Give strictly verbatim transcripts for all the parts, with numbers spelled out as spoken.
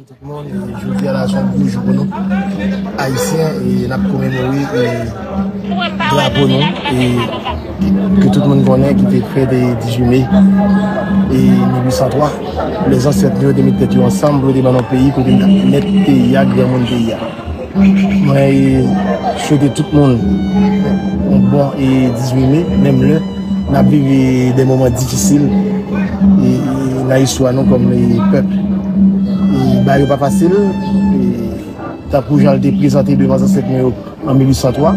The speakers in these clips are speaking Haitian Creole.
Tout moun, e, jodi a la se yon gwo jou pou nou. Ayisyen, e, n ap komemore, e, drapo nou, e, ke tout moun konnen ki te fèt, e, dizuit me, e, mil uit san twa. Lè zansèt nou yo te met tèt yo ansanm pou yo te ban nou peyi, kote n t ap mèt peyi a, granmoun peyi a. Mwen, e, swete tout moun yon bon, e, dizuit me, menm lè n ap viv, e, de moman difisil, e, e, nan istwa nou kòm, e, pèp. E, bagay yo pa fasil, e, tankou jan l te prezante devan zansèt nou yo an mil uit san twa,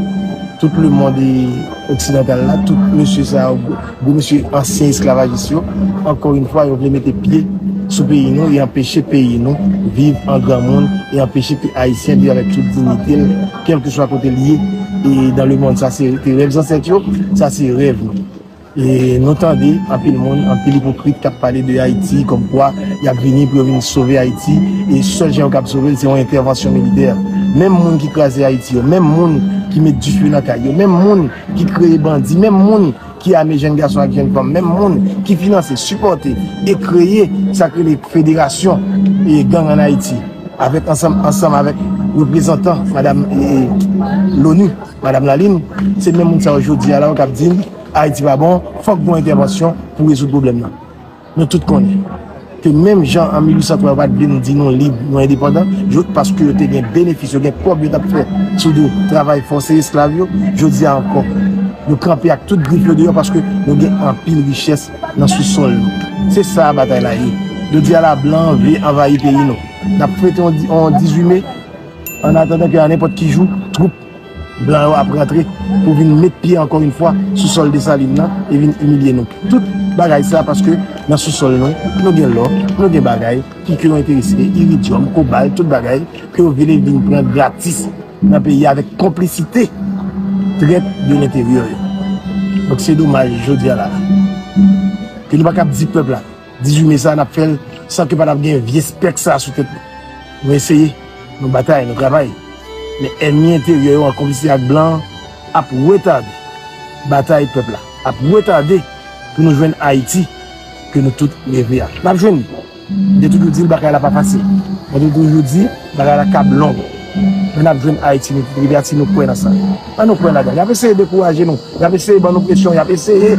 tout lemonn, e, oksidantal la, tout mesye sa yo, gwo mesye ansyen esklavajis yo, ankò yon fwa, yo vle mete pye sou peyi nou e anpeche peyi nou viv an granmoun e anpeche ke Ayisyen viv avèk tout diyite l, kèlkeswa kote l ye. E dans le monde, sa se te rèv zansèt yo, sa se rèv nou. E nou tande anpil moun, anpil ipokrit k ap pale de Ayiti, kòmkwa y ap vini pou yo vin sove Ayiti, e sèl jan yo kab sove l, se yon entèvansyon militè. Menm moun ki kraze Ayiti yo, menm moun ki met dife nan kay yo, menm moun ki kreye bandi, menm moun ki ame jèn gason ak jèn fanm, menm moun ki finanse, sipòte e kreye sa k rele federasyon e gang ann Ayiti, avèk ansanm, ansanm avèk reprezantan madanm, e, e, loni, madanm Lalin, se menm moun sa yo jodi a la yo k ap di n Ayiti pa bon, fòk gon entèvansyon pou rezoud pwoblèm nan. Nou tout konnen ke menm jan an mil uit san twa yo pa t vle n di nou lib, nou endepandan, yo, paske yo te gen benefis, yo gen kòb yo t ap fè sou do travay fòse esklav yo, jodi a ankò, yo kanpe ak tout grif yo deyò paske nou gen anpil richès nan sousòl nou. Se sa batay la ye. Jodi a la, blan an vle anvayi peyi nou. N ap fete yon di-, yon dizuit me, an atandan ke a nenpòt ki jou, twoup blan yo ap rantre pou vin met pye ankò yon fwa sou sòl Desalin nan e vin imilye nou. Tout bagay sa paske nan sousòl nou, nou gen lò, nou gen bagay ki ke yo enterese, iridyòm, kobal, tout bagay ke yo vle vin pran gratis nan peyi a avèk konplisite trèt de lenteryè yo. Donk se domaj jodi a la ke nou pa kab di pèp la dizuit me sa, n ap fè l san ke pa t ap gen vye spèk sa sou tèt nou. Nou eseye, nou batay, nou travay. Men ènmi enteryè yo an konplisite ak blan an ap retade batay pèp la, ap retade pou nou jwenn Ayiti ke nou tout reve a. N ap jwenn li. M te toujou di l bagay la pa fasil. Mwen te toujou di bagay la kab long. Men n ap jwenn Ayiti, nou tout reve a si nou kwè nan sa. An nou kwè ladan l. Y ap eseye dekouraje nou. Y ap eseye ban nou presyon. Y ap eseye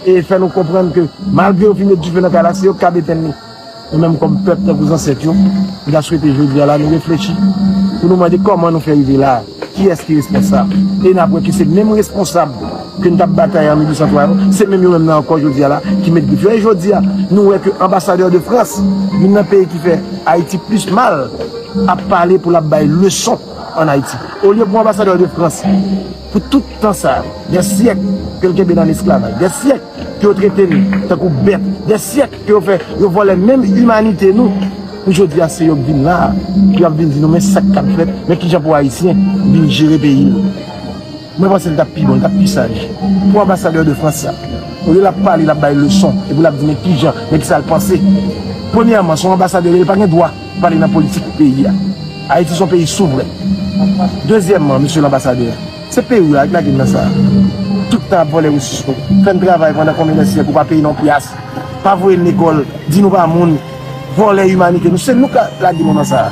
e fè nou konprann ke malgre yo fin met dife nan kay la, se yo k kab etenn li. Nou menm kòm pèp, tankou zansèt yo, nou ta swete jodi a la, nou reflechi pou nou mande kòman nou fè rive la a, kiyès ki responsab. E n ap wè ke se menm responsab ke n t ap batay an mil uit san twa yo, se menm yo menm nan ankò jodi a la ki met grif yo. E jodi a, nou wè ke anbasadè de Frans vin nan peyi ki fè Ayiti plis mal, ap pale pou l ap bay leson ann Ayiti. Olye pou anbasadè de Frans, pou tout tan sa, dè syèk ke l kenbe nan lesklavaj, dè syèk ke yo trete n tankou bèt, dè syèk ke yo fè, yo vòlè menm imanite nou, pou jodi a se yo k vin la, pou y ap vin di nou, men sa k ap fèt, men kijan pou Ayisyen vin jere peyi l. Mwen panse l t ap pi bon, l t ap pi saj pou anbasadè de Frans sa. Olye l ap pale, l ap bay leson, epi l ap di, men kijan, men kisa l panse. Premyèman, se yon anbasadè, li pa gen dwa pale nan politik peyi a. Ayiti se yon peyi souvren. Dezyèmman, mesye l anbasadè, se peyi w la ki lage n nan sa. Tout tan ap vòlè resous nou. Fè n travay pandan konbyen de syèk ou pa peye n yon pyas. Pa voye n lekòl, di nou pa moun, vòlè imanite nou. Se nou k lage nou nan sa.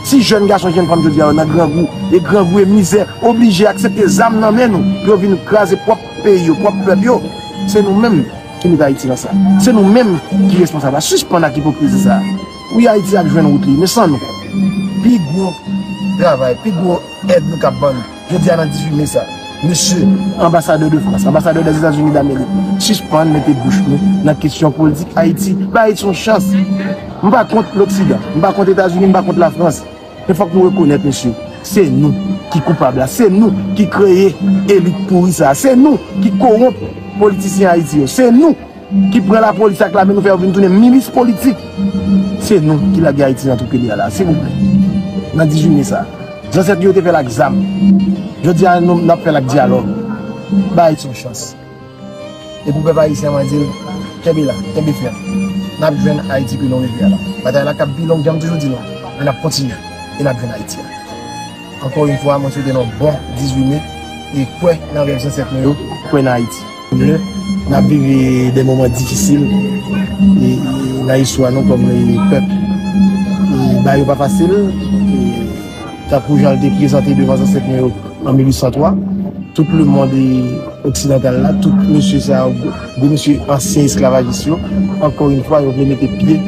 Si jèn gason, jèn fanm jodi a yo nan grangou, e grangou e mizè, oblije aksepte zam nan men nou pou yo vin kraze pwòp peyi yo, pwòp pèp yo, se nou menm ki met Ayiti nan sa. Se nou menm ki responsab la. Sispann ak ipokrizi sa. Wi, Ayiti ap jwenn wout li, men san nou. Pi gwo travay, pi gwo èd nou kab ban nou jodi a nan dizuit me sa. Mesye anbasadè de Frans, anbasadè dèzetazini damerik, sispann mete bouch nou nan kesyon politik Ayiti. Ba Ayiti yon chans. M pa kont Loksidan, m pa kont Etazini, m pa kont Lafrans. Men fòk nou rekonèt, mesye, se nou ki koupab la. Se nou ki kreye elit pouri sa. Se nou ki kowonp politisyen Ayiti yo. Se nou ki pran lapolis ak lame nou fè yo vin tounen milis politik. Se nou ki lage Ayiti nan twou ke li a la, silvouplè. Nan dizuit me sa. Zansèt nou yo te fè l ak zam. Jodi a, nou, n ap fè l ak dyalòg. Ba Ayiti yon chans. E pou pèp ayisyen an, mwen di l, kenbe la, kenbe fèm. N ap jwenn Ayiti ke nou reve a la. Batay la k ap pi long, jan m toujou di nou, men n ap kontinye. E n ap jwenn Ayiti a. Ankò yon fwa, mwen swete nou bon dizuit me e kwè nan rèv zansèt nou yo, kwè nan Ayiti. N ap viv de moman difisil e, e nan istwa nou kòm, e, pèp. E Bagay yo pa fasil. E, tankou jan l te prezante devan zansèt nou yo an mil uit san twa, tout lemonn oksidantal la, tout mesye sa yo, gwo, gwo mesye ansyen esklavajis yo, ankò yon fwa, yo vle mete pye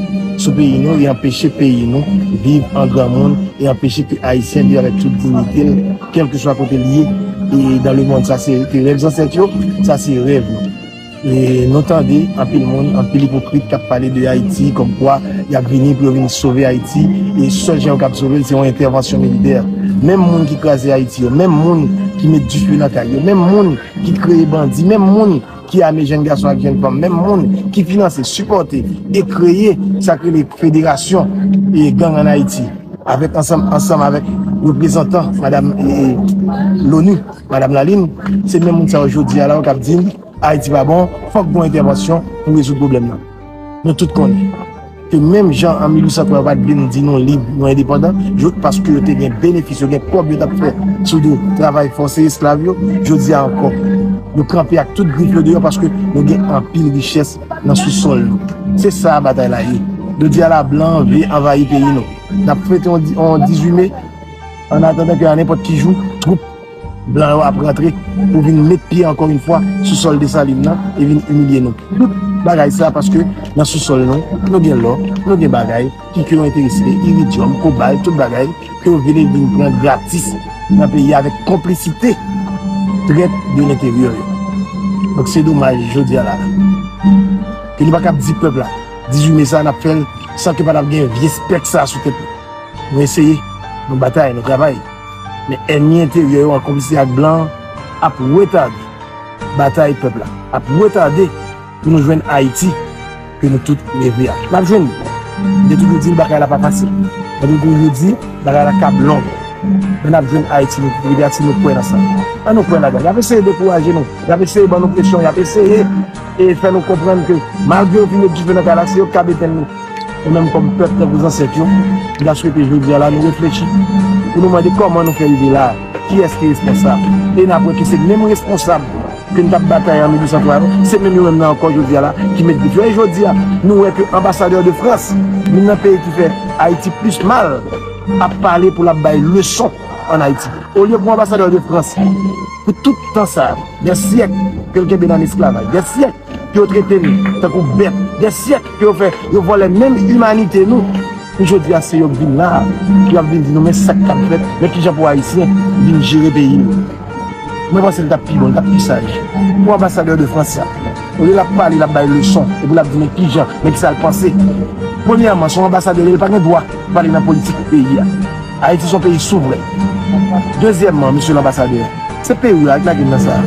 sou peyi nou e anpeche peyi nou viv an granmoun e anpeche ke Ayisyen viv avèk tout diyite l, kèlkeswa kote l ye. E dan lemonn, sa se te rèv zansèt yo, sa se rèv nou. E nou tande anpil moun, anpil ipokrit k ap pale de Ayiti, kòmkwa y ap vini pou yo vin sove Ayiti, e sèl jan yo kab sove l, se yon entèvansyon militè. Menm moun ki kraze Ayiti yo, menm moun ki met dife nan kay yo, menm moun ki kreye bandi, menm moun ki ame jèn gason ak jèn fanm, menm moun ki finanse, sipòte e kreye sa k rele federasyon e gang ann Ayiti, avèk ansanm, ansanm avèk reprezantan madanm, e, e, l'ONU, madanm Lalin, se menm moun sa yo jodi a la yo k ap di n Ayiti pa bon, fòk gon entèvansyon pou rezoud pwoblèm nan. Nou tout konnen ke menm jan an mil uit san twa yo pa t vle n di nou lib, nou endepandan, jodi paske yo te gen benefis, yo gen kòb yo t ap fè sou do travay fòse esklav yo, jodi a ankò, yo kanpe ak tout grif yo deyò paske nou gen anpil richès nan sousòl nou. Se sa batay la ye. Jodi a la, blan vle anvayi peyi nou. N ap fete yon di-, yon dizuit me, an atandan ke a nenpòt ki jou, twoup blan yo ap rantre pou vin met pye ankò yon fwa sou sòl Desalin nan e vin imilye nou. Tout bagay sa paske nan sousòl nou, nou gen lò, nou gen bagay ki ke yo enterese, iridyòm, kobal, tout bagay ke yo vle vin pran gratis nan peyi a avèk konplisite trèt de lenteryè yo. Donk se domaj jodi a la ke nou pa kab di pèp la, dizuit me sa n ap fè l san ke pa t ap gen vye spèk sa sou tèt nou. Nou eseye, nou batay, nou travay. Men ènmi enteryè yo an konplisite ak blan ap retade batay pèp la, ap retade pou nou jwenn Ayiti ke nou tout reve a. N ap jwenn li. M te toujou di l bagay la pa fasil. Mwen te toujou di bagay la kab long. Men n ap jwenn Ayiti nou tout reve a si nou kwè nan sa. An nou kwè ladan l. Y ap eseye dekouraje nou. Y ap eseye ban nou presyon. Y ap eseye e fè nou konprann ke malgre yo fin met dife nan kay la, se yo k kab etenn nou. Nou menm kòm pèp, tankou zansèt yo, m ta swete jodi a la nou reflechi pou nou mande kòman nou fè rive la, kiyès ki responsab. E n ap wè ke se menm responsab ke n t ap batay an mil uit san twa yo, se menm yo menm nan ankò jodi a la ki met dife. E jodi a, nou wè ke anbasadè de Frans, youn nan peyi ki fè Ayiti plis mal, ap pale pou l ap bay leson ann Ayiti. Olye pou anbasadè de Frans, pou tout tan sa, dè syèk ke l kenbe nan esklavaj, dè syèk ke yo trete n tankou bèt, dè syèk ke yo fè yo vòlè menm imanite nou. Pou jodi a, se yo k vin la, yo ap vin di nou, men sa k ap fèt, men kijan pou Ayisyen vin jere peyi l. Mwen panse l t ap pi bon, l t ap pi saj pou anbasadè de Frans sa. Olye l ap pale, l ap bay leson, epi l ap di men kijan, men kisa l panse. Premyèman, se yon anbasadè, li pa gen dwa pale nan politik peyi a. Ayiti se yon peyi souvren. Dezyèmman, mesye lanbasadè, se peyi w la k lage n nan sa.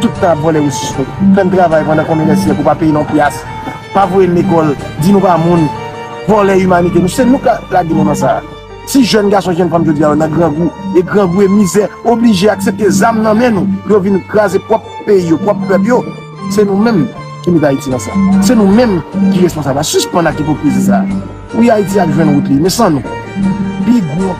Tout tan ap vòlè resous nou. Fè n travay pandan konbyen de syèk ou pa peye n yon pyas. Pa voye n lekòl, di nou pa moun, vòlè imanite nou. Se nou k lage nou nan sa. Si jèn gason, jèn fanm jodi a yo nan grangou, e grangou e mizè, oblije aksepte zam nan men nou pou yo vin kraze pwòp peyi yo, pwòp pèp yo, se nou menm ki met Ayiti nan sa. Se nou menm ki responsab la. Sispann ak ipokrizi sa. Wi, Ayiti ap jwenn wout li, men san nou. Pi gwo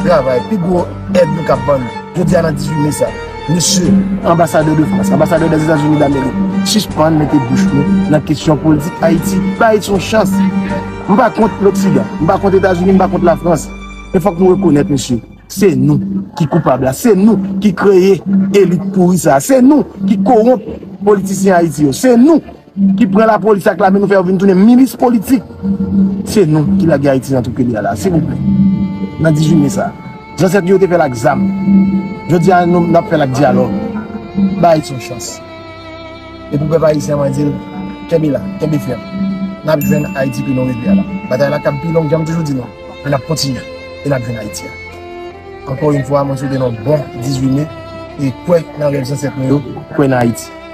travay, pi gwo èd nou k ap ban nou jodi a nan dizuit me sa. Mesye anbasadè de Frans, anbasadè Dèzetazini Damerik, sispann mete bouch nou nan kesyon politik Ayiti. Ba Ayiti yon chans. M pa kont Loksidan, m pa kont Etazini, m pa kont Lafrans. Men fòk nou rekonèt, mesye, se nou ki koupab la. Se nou ki kreye elit pouri sa. Se nou ki kowonp politisyen Ayiti yo. Se nou ki pran lapolis ak lame nou fè yo vin tounen milis politik. Se nou ki lage Ayiti nan twou ke li a la, silvouplè. Nan dizuit me sa. Zansèt nou yo te fè l ak zam. Jodi a, nou, n ap fè l ak dyalòg. Ba Ayiti yon chans. E pou pèp ayisyen, mwen di l, kenbe la, kenbe fèm. N ap jwenn Ayiti ke nou reve a la. Batay la k ap pi long, jan m toujou di nou. Men n ap kontinye. E n ap jwenn Ayiti a. Ankò yon fwa, mwen swete nou bon dizuit me. E kwè nan rèv zansèt nou yo, kwè nan Ayiti.